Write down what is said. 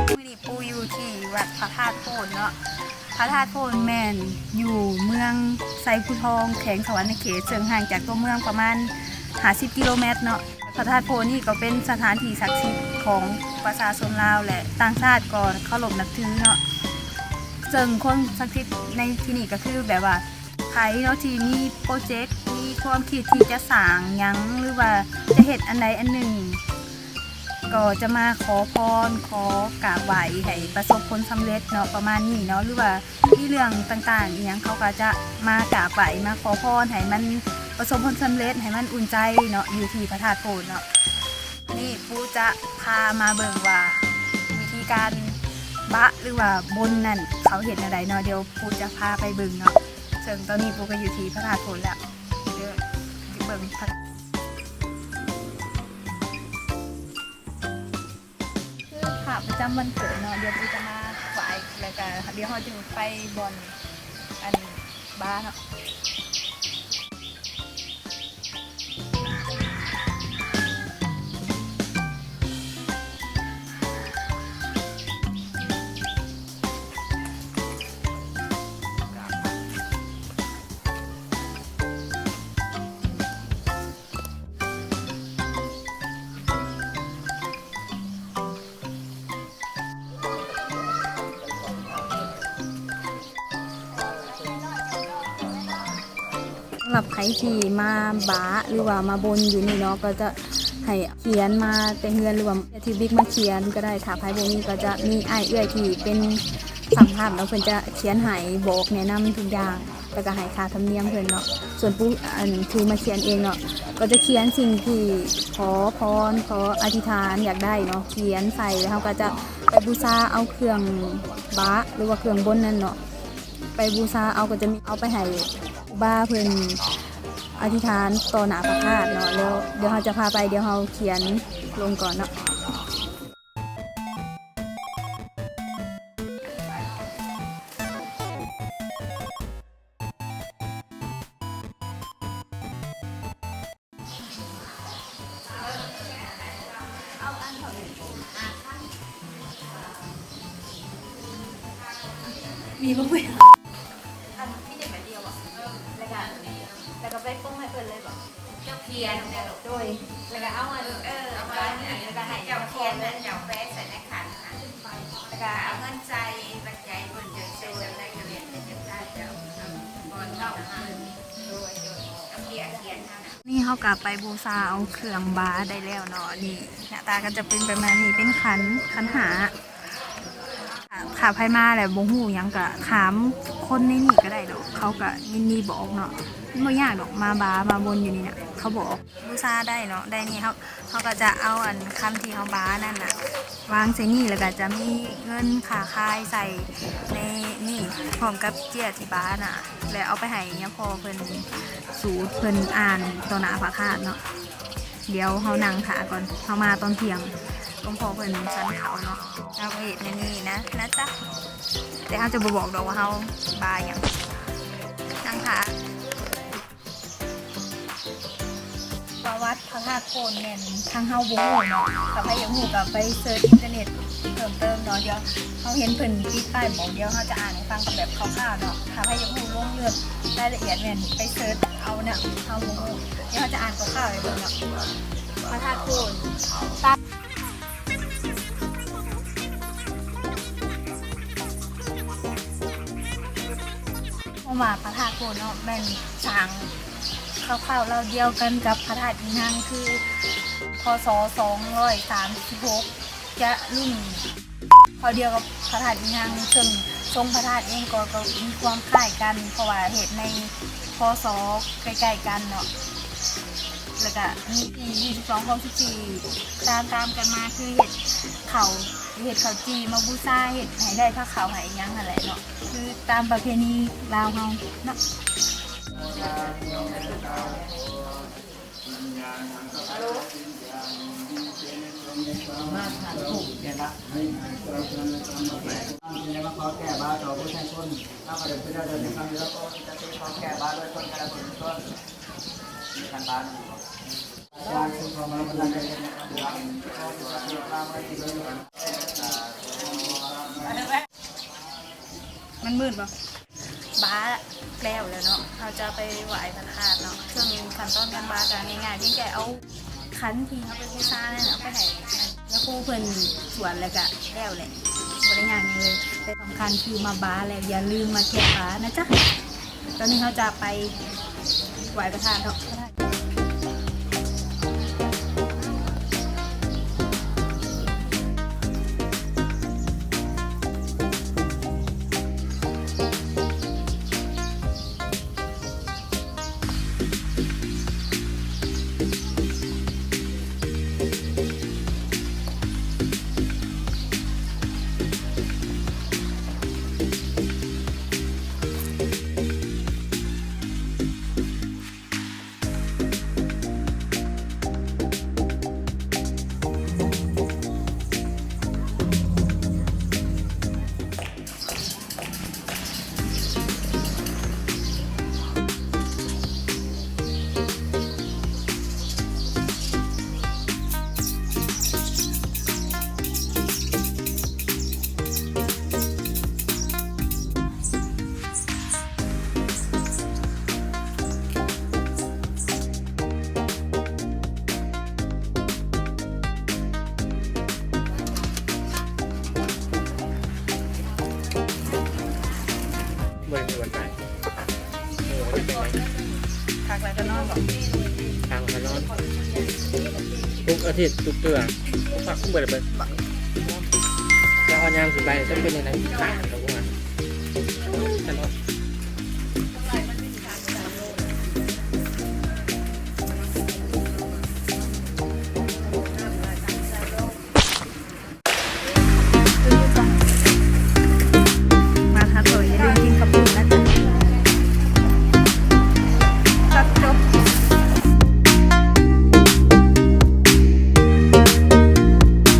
ມື້ນີ້ປູຢູ່ທີ່ວັດພະທາດໂພນເນາະ. ພະທາດໂພນແມ່ນຢູ່ເມືອງໄຊພູທອງ ແຂວງສະຫວັນນະເຂດ ເຊິ່ງຫ່າງຈາກຕົວເມືອງປະມານຫ້າສິບກິໂລແມັດເນາະ. ພະທາດໂພນນີ້ກໍເປັນສະຖານທີ່ສັກສິດຂອງປະຊາຊົນລາວ ແລະ ຕ່າງຊາດກໍເຄົາລົບນັບຖືເນາະ. ເຊິ່ງຄວາມສັກສິດໃນທີ່ນີ້ກໍຄືແບບວ່າ ໃຜເນາະທີ່ມີໂປຣເຈັກ ມີຄວາມຄິດທີ່ຈະສ້າງຫຍັງ ຫຼືວ່າຈະເຮັດອັນໃດອັນໜຶ່ງ ກໍຈະມາຂໍພອນ ຂໍກາບໄຫວ້ໃຫ້ປະສົບຜົນສຳເລັດເນາະ ປະມານນີ້ເນາະ. ຫຼືວ່າມີເລື່ອງຕ່າງໆອີ່ຫຍັງ ເຂົາກໍຈະມາກາບໄຫວ້ ມາຂໍພອນໃຫ້ມັນປະສົບຜົນສຳເລັດ ໃຫ້ມັນອຸ່ນໃຈເນາະ ຢູ່ທີ່ພະທາດໂພນເນາະ. ນີ້ປູຈະພາມາເບິ່ງວ່າວິທີການບະ ຫຼືວ່າບົນນັ້ນ ເຂົາເຮັດແນວໃດເນາະ. ດຽວປູຈະພາໄປເບິ່ງເນາະ. ເຊິ່ງຕອນນີ້ປູກໍຢູ່ທີ່ພະທາດໂພນແລ້ວ ດຽວໄປເບິ່ງພະ ຄືພະປະຈຳວັນເກີດເນາະ. ດຽວປູຈະມາໄຫວ້ ແລ້ວກະດຽວເຮົາຈຶ່ງໄປບ່ອນອັນບາເນາະ. ສຳລັບໃຜທີ່ມາບາ ຫຼືວ່າມາບົນຢູ່ນີ້ເນາະ ກໍຈະໃຫ້ຂຽນມາແຕ່ເຮືອນ ຫຼືວ່າທີ່ບິກມາຂຽນກໍໄດ້. ຖ້າໃຜບໍ່ມີກໍຈະມີອ້າຍເອື້ອຍທີ່ເປັນຊ່າງພາບເນາະ ເພິ່ນຈະຂຽນໃຫ້ ບອກແນະນຳທຸກຢ່າງ ແລ້ວກໍໃຫ້ຄ່າທຳນຽມເພິ່ນເນາະ. ສ່ວນປູ ອັນ ຜູ້ມາຂຽນເອງເນາະ ກໍຈະຂຽນສິ່ງທີ່ຂໍພອນ ຂໍອະທິຖານຢາກໄດ້ເນາະ ຂຽນໃສ່ ແລ້ວເຮົາກໍຈະໄປບູຊາເອົາເຄື່ອງບາ ຫຼືວ່າເຄື່ອງບົນນັ້ນເນາະ ໄປບູຊາເອົາ ກໍຈະມີເອົາໄປໃຫ້ຄູບາເພິ່ນອະທິຖານຕໍ່ໜ້າພະທາດເນາະ. ແລ້ວດຽວເຮົາຈະພາໄປ ດຽວເຮົາຂຽນລົງກ່ອນເນາະ. ມີບໍ່? ອັນມີແຕ່ໃບດຽວບໍ? ເອີ ແລ້ວກະ ແລ້ວກະໄປປົງໃຫ້ເພິ່ນເລີຍບໍ? ເຈົ້າຂຽນແລ້ວ ໂດຍ ແລ້ວກະເອົາອັນ ເອີ ເອົາອັນນີ້ ແລ້ວກະໃຫ້ເຈົ້າຂຽນ ເຈົ້າແປໃສ່ໃນຂັນ ແລ້ວກະເອົາເງິນໃສ່ ບັດໃຈເພິ່ນຈະໃສ່ສ່ຳໃດກໍແລ້ວແຕ່ ຈະໄດ້ ເຈົ້າ ເອົາ ກ່ອນເອົາ ໂດຍ ໂດຍ ເອົາຂຽນ ຂຽນເທົ່ານັ້ນ. ນີ້ເຮົາກໍໄປບູຊາເອົາເຄື່ອງບາໄດ້ແລ້ວເນາະ. ນີ້ໜ້າຕາກໍຈະເປັນປະມານນີ້ ເປັນຂັນ ຂັນຫ້າ. ຖ້າໃຜມາແລ້ວບໍ່ຮູ້ຫຍັງກໍຖາມຄົນໃນນີ້ກໍໄດ້ດອກ ເຂົາກໍຍິນດີບອກເນາະ. ມັນບໍ່ຍາກດອກ ມາບາມາບົນຢູ່ນີ້ນະ ເຂົາບອກ. ບູຊາໄດ້ເນາະ ໄດ້ນີ້ ເຮົາ ເຮົາກໍຈະເອົາອັນຄຳທີ່ເຮົາບານັ້ນນະ ວາງໃສ່ນີ້ ແລ້ວກໍຈະມີເງິນຄ່າຂາຍໃສ່ໃນນີ້ ພ້ອມກັບເຈ້ຍທີ່ບານະ ແລ້ວເອົາໄປໃຫ້ຍາພໍ່ເພິ່ນສູດ ເພິ່ນອ່ານຕໍ່ໜ້າພະທາດເນາະ. ດຽວເຮົານັ່ງຖ້າກ່ອນ ເຮົາມາຕອນທ່ຽງ ຫຼວງພໍ່ເພິ່ນສັນເຂົ້າເນາະ. ເຮົາກໍເຮັດແນວນີ້ນະ ນະຈ໊ະ ແຕ່ເຮົາຈະບໍ່ບອກດອກວ່າເຮົາບາຫຍັງ ນັ່ງຖ້າ. ປະຫວັດພະທາດໂພນແມ່ນທາງເຮົາບໍ່ຮູ້ເນາະ. ຖ້າໃຜຢາກຮູ້ກໍໄປເສີດອິນເຕີເນັດເພີ່ມເຕີມເນາະ. ດຽວເຮົາເຫັນເພິ່ນຕິດປ້າຍບອກ ດຽວເຮົາຈະອ່ານໃຫ້ຟັງເປັນແບບຄ່າວໆເນາະ. ຖ້າໃຜຢາກຮູ້ລົງເລື່ອງລາຍລະອຽດແມ່ນໄປເສີດເອົານະ ເຮົາບໍ່ຮູ້. ດຽວເຮົາຈະອ່ານຄ່າວໆໃຫ້ເບິ່ງເນາະ. ພະທາດໂພນ ເພາະວ່າພະທາດໂພນເນາະ ແມ່ນສ້າງຄ່າວໆລາວດຽວກັນກັບພະທາດອີ່ຫຍັງ ຄື ພ.ສ. ສອງຮ້ອຍສາມສິບຫົກ ຈະລຸ້ນຄາວດຽວກັບພະທາດອີ່ຫຍັງ ເຊິ່ງຊົງພະທາດເອງກໍ ກໍມີຄວາມຄ້າຍກັນ ເພາະວ່າເຮັດໃນ ພ.ສ. ໃກ້ໆກັນເນາະ. ແລ້ວກະມີປີ ຊາວສອງ ສອງພັນສິບສີ່ ຕາມໆກັນມາ ຄືເຮັດເຂົ້າ ເຮັດເຂົ້າຈີ່ມາບູຊາ ເຮັດໃຫ້ໄດ້ພາເຂົ້າໃຫ້ຫຍັງຫັ້ນແຫຼະເນາະ ຄືຕາມປະເພນີລາວເຮົາເນາະ. ມາທານທູບແກ່ລະ ມາຂໍແກ້ບາດຕໍ່ປະຊາຊົນ ເຮົາກໍໄດ້ໄປເດີນທາງເຮືອ ກໍຈະຂໍແກ້ບາດໂດຍຄົນແຕ່ລະຄົນ ມີຂັ້ນບາດ ມັນມືດບໍ່? ບາດແລ້ວແຫຼະເນາະ ເຮົາຈະໄປໄຫວ້ພະທາດເນາະ. ເຊິ່ງຂັ້ນຕອນການບາດກໍງ່າຍໆ ພຽງແຕ່ເອົາຂັນທີ່ເຮົາໄປບູຊານັ້ນນະ ເອົາໄປໃຫ້ຍາຄູເພິ່ນສວດ ແລ້ວກໍແລ້ວແຫຼະ ບໍ່ໄດ້ຍາກຫຍັງເລີຍ. ແຕ່ສຳຄັນຄືມາບາດແລ້ວ ຢ່າລືມມາແກ້ບາດນະຈ໊ະ. ຕອນນີ້ເຮົາຈະໄປໄຫວ້ພະທາດເນາະ. ບໍ່ໄດ້ມີວັນຕາຍ. ໂອ້ ເຮັດຈັ່ງໃດ? ພັກແລ້ວກໍນອນບໍ? ພັກແລ້ວກໍນອນ. ທຸກອາທິດ ທຸກເທື່ອ ພັກເບິດເບິດ. ແລ້ວຍາມຊິໄປຈະເປັນຈັ່ງໃດ? ຕາຍແລ້ວບໍ່ວ່າ.